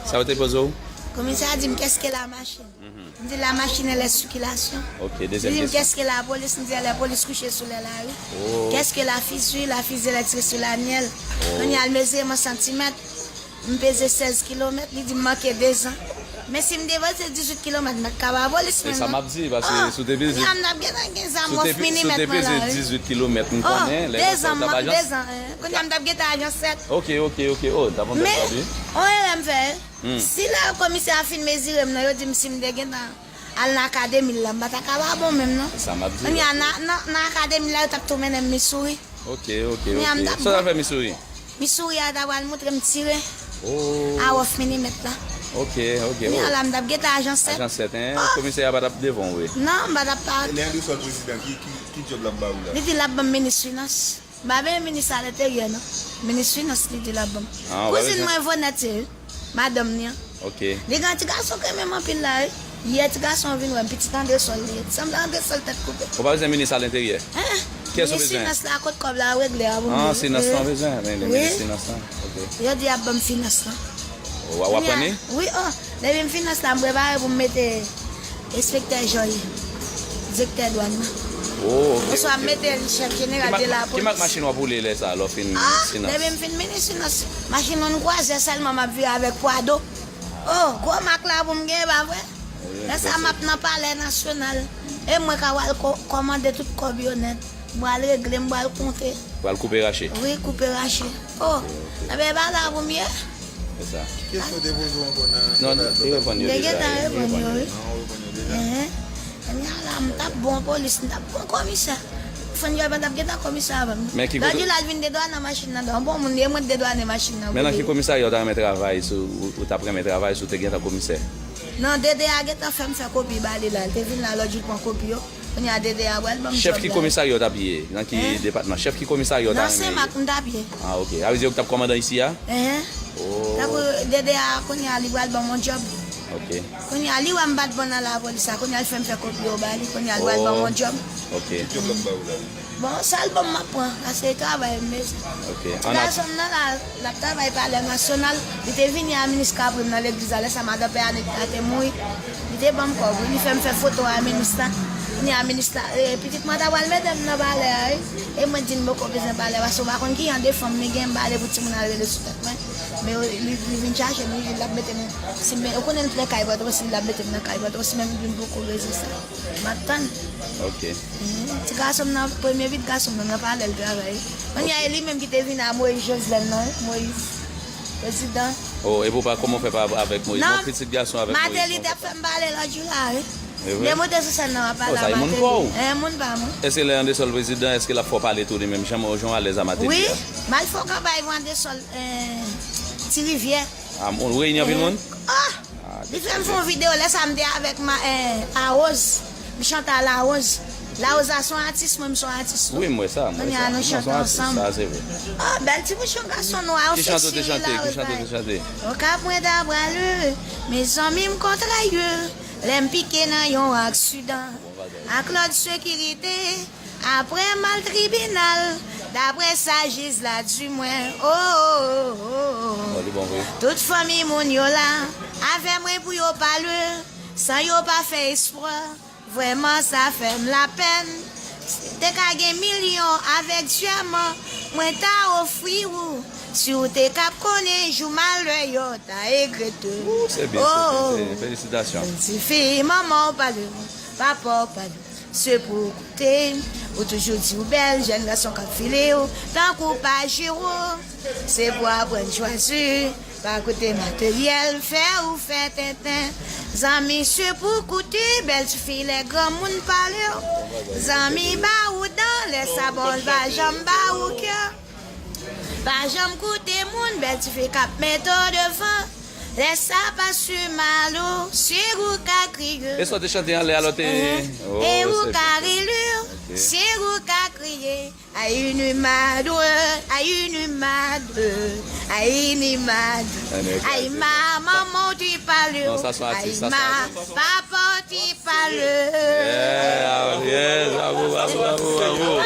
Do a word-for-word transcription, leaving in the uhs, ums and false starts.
Sa yo te poze w? Komisè a di m, qu'est-ce que la machine? M di, la machine, elle est circulation. Ok, dezyèm kesyon. Li di m, qu'est-ce que la police? M di, elle est police couchée sous les laris. Oh. Qu'est-ce que la fusée? La fusée, elle est tirée sous la nielle. Oh. Kounye a, l mezire m an santimèt. M peze sèz kilomèt, li di m manke de zan. Men si m depanse dizuit kilomèt, m pa t ka ba polis menm non. E sa m ap di, paske si w te peze, kounye a m t ap gentan gen zam wòf minimèt mwen la, wi. Si w te peze dizuit kilomèt, m konnen, lè yo fè w t ap ajan sèt. Kounye a m t ap gentan ajan sèt. Ok, ok, ok. Oh, t ap yon bèl pwodui. Men, on erè m fè. Si lè komisè a fin mezire m nan, yo di m si m te gentan al nan akademi l la, m pa ta ka pa bon menm non. Sa m ap di. Kounye a, nan, nan, nan akademi l la, yo t ap tou mennen m Missouri. Ok, ok, ok. Kounye a, m t ap bon. Sa w t al fè Missouri? Missouri a ta pral montre m tire. Oh. A wòf minimèt la. Ok, ok. Kounye a la, m t ap gentan ajan sèt. Ajan sèt, hein? Oh. Komisè a pa t ap devan w, wi. Non, m pa t ap pa. E lè André Sol prezidan, ki, ki, ki djòb l ap ba ou la? Li di l ap ban m minis finans. M pa benyen minis a lenteryè, non. Minis finans, li di l ap ban m. Ah, w pa bezwen. Kouzin mwen Vonèt ye, wi. Madanm li an. Ok. Li gen yon ti gason k renmen m anpil la, wi. Yè ti gason an vin wè m, pitit André Sol li ye. Sanble André Sol tèt koupe. Ou pa bezwen minis a lenteryè? Hein? Kiyès ou bezwen? Minis finans la, kot kòb la regle a pou m. Ah, finans lan bezwen, men li minis finans lan. Ok. Yo di y ap ban m finans lan. W a, w ap pran li? Wi, oh. Depi m finans la, m prepare pou m mete enspektè Joy, direktè dwàn nan. Oh, ok, ok. Oswa m mete l chèf jeneral de lapolis. Ki mak machin w ap woule lè sa a, lè w fin finans? Ah, depi m fin minis finans, machin yon kwazè sèlman m ap vire avèk Prado. Oh, gwo mak la pou m genyen, pa vre? Lè sa a, m ap nan Palè Nasyonal. E mwen ka pral ko-, kòmande tout kòb yo nèt. M pral regle, m pral konte. Pral koupe rache. Wi, koupe rache. Oh, enben, e pa la pou m ye. Se sa. Ki kesyon te poze w ankò nan... Non, li reponn yo deja, li reponn yo. Te gentan reponn yo, wi. Ah, ou reponn yo deja? Enhen. Kounye a la, m t ap bon polis, m t ap bon komisè. Fann Joy pa t ap gentan komisè avè m. Men ki kote... Lòt jou la, l vin dedwannen machin nan, donk bon moun li ye, mwen t dedwannen machin nan pou li. Men nan ki komisarya ou ta renmen travay, si w, ou t ap renmen travay si w te gentan komisè? Non, D D A gentan fè m fè kopi ba li la. L te vin la lòt jou l pran kopi yo. Kounye a D D A pral ban m djòb la. Chèf ki komisarya w t ap ye? Nan ki depatman? Chèf ki komisarya w ta renmen ye? Nan Senmak m t ap ye. Ah, ok. Sa vle di yo k t ap kòmandan isi a? Enhen. Oh. Tankou D D A kounye a li pral ban m yon djòb. Ok. Kounye a li wè m pa t bon nan lapolis la. Kounye a l fè m fè kopi yo ba li. Kounye a l pral ban m yon djòb. Ok. Ki djòb l ap ba ou la? Bon, sa l ban m m ap pran. Paske e travay m bezwen. Ok. Ti gason m nan la, l ap travay Palè Nasyonal. Li te vini a minis Kapri m nan legliz la, lè sa madan Pè Anita te mouri. Li te ban m kòb, wi. Li fè m fè foto a minis la. Kounye a minis la, e, pitit mwen ta pral mete m nan palè a, wi. E mwen di l m poko bezwen palè, paske w pa konn ki jan de fanm li gen, m pa vle pou timoun al rele sou tèt mwen. Men li, li vin chache m, li di l ap mete m, si men, ou konnen m t nan kay Pòtoprens, li di l ap mete m nan kay Pòtoprens, men m di m poko bezwen sa. M ap tann. Ok. Mhm. Ti gason m nan, premye pitit gason m nan, nan palè l travay. Kounye a, e li menm ki te vin a Moïse Joslin nan, wi, Moïse, prezidan. Oh, epi w pa, kòman w fè pa avèk Moïse? Non, pitit gason avèk Moïse, Martelly te ap fè m pale lòt jou la, wi. E vre? Lè monte sou sèn nan, w ap pale a Martelly. Oh, sa e moun pa w? Eh, moun pa mwen. Èske lè Anderson prezidan, èske l ap fè w pale tou li menm jan, jan w alèz a Martelly a? Wi, m al fè yon kanpay pou Anderson, eh, Ti Rivyè. Ah, ou reyini anpil moun? Ah! Li fè m fè yon videyo lè sa m te avèk ma, eh, Arose. M chante a Larose. Larose a se yon atis, mwen m se yon atis tou. Wi, m wè sa, m wè sa. Kounye a nou chante ansanm. Sa se vre. Oh, bèl ti bouchon gason nwa, ou seksi wi Larose. Ki chante w te chante? Ki chante w te chante? Okap mwen ta pral, mezanmi m kontrè, lè m pike nan yon aksidan ak lòd sekirite. Apre m al tribinal, daprè sa jij la di mwen, oh, oh, oh, oh. Bon, li bon vre. Tout fanmi moun yo la, avè mwen pou yo pale, san yo pa fè espwa. Vrèman, sa fè m lapèn. Si te ka gen milyon avèk dyèman, mwen ta ofri ou. Si w te kab konnen jou malè yo ta egrete. Ou, se byen, se byen, se byen. Felisitasyon. Jèn tifi, manman w pale w, papa w pale w. Se pou w koute, ou toujou di w bèl, jèn gason k ap file w, tankou Pajero. Se pou w aprann chwazi, pa koute materyèl, fè ou fè tenten. Zanmi, se pou w koute, bèl tifi, lè granmoun pale w. Zanmi, ba ou dan, lè sa bon, l pa janm ba ou kè. Pa janm koute moun, bèl tifi k ap mete w devan. Lè sa pa si mal ou, si ou ka kriye. E sa w te chante anlè a lò te... Enhen. Oh, e ou ka ri li, si ou ka kriye. Ay, ni madre, ay, ni madre, ay, ni madre. Ay, ma manman w te pale w. Non, sa se yon atis, sa se yon atis. Ay, ma papa w te pale. Yeah, yes, bravo, bravo, bravo, bravo.